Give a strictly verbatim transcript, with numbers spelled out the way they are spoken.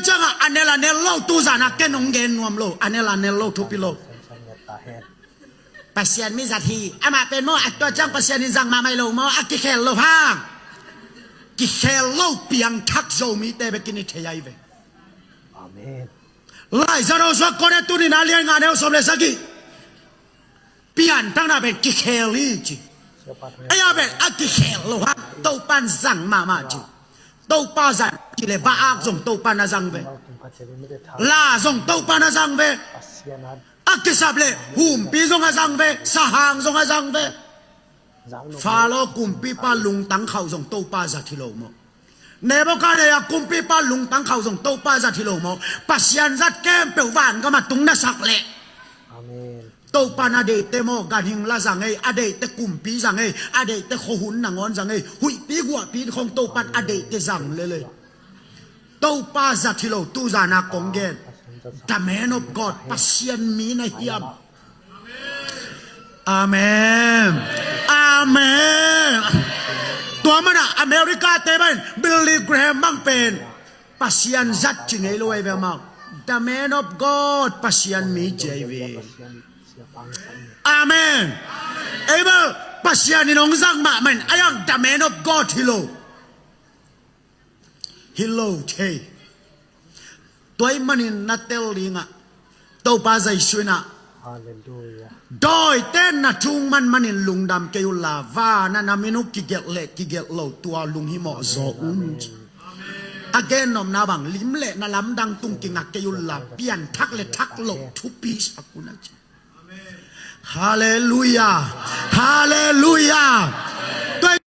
Ciangah a nel a nel lo, tuzan a ken hong gen nuam lo, a nel a nel lo, thupi lo. Pasian mi zat hi, amah pen maw, a tua ciang Pasian in zang mahmah hi lo maw, a kikhel lo hang. Kikhel lo piangthak Zomite bek in i thei ahi ve. Amen. Laizat Hosuak Korin tuni-in a lian nga neu sawm le sagih. Pianthakna pen kikhel hi ci. Ei a pen a kikhel lo hang Topa'n zang mahmah ci. Topa zat ci le va-ak zong Topa'n a zang ve. La zong Topa'n a zang ve. A kisap le humpi zong a zang ve. Sahang zong a zang ve. Faro kumpipa lungtang khauh zong Topa zat hi lo maw? Nebuchadnezzar kumpipa lungtang khauh zong Topa zat hi lo maw? Pasian zat khempeuh vangam a tung na sak leh. Amen. Topa'n a deihte maw, ganhing la zang ei, a deihte kumpi zang ei, a deihte khuahun nangawn zang ei, huihpi guahpi khawng Topa'n a deihte zang lel ei. Topa zat hi lo, tuzan a kong gen. The man of God, Pasian mi na hiam. Amen. Amen. Tua manin America-te bang Billy Graham bang pen Pasian zat ci ngei lo ahi ve amau. The man of God, Pasian mi ci ahi ve. Amen. Ei bel Pasian in hong zang mahmah in a yang the man of God hi lo. Hi lo thei. Tua ahih manin na tel dingah Topa Jesu in ah, Hallelujah. Dawite na thung manmanin lungdam kei unla, van ah na min uh kigelh le kigelh lo tua lunghimawh zaw un. Amen. A gennopna bang lim le na lamdang tung kingak kei unla, pianthak le thak loh thupi sak un a ci. Halleluiah. Halleluiah.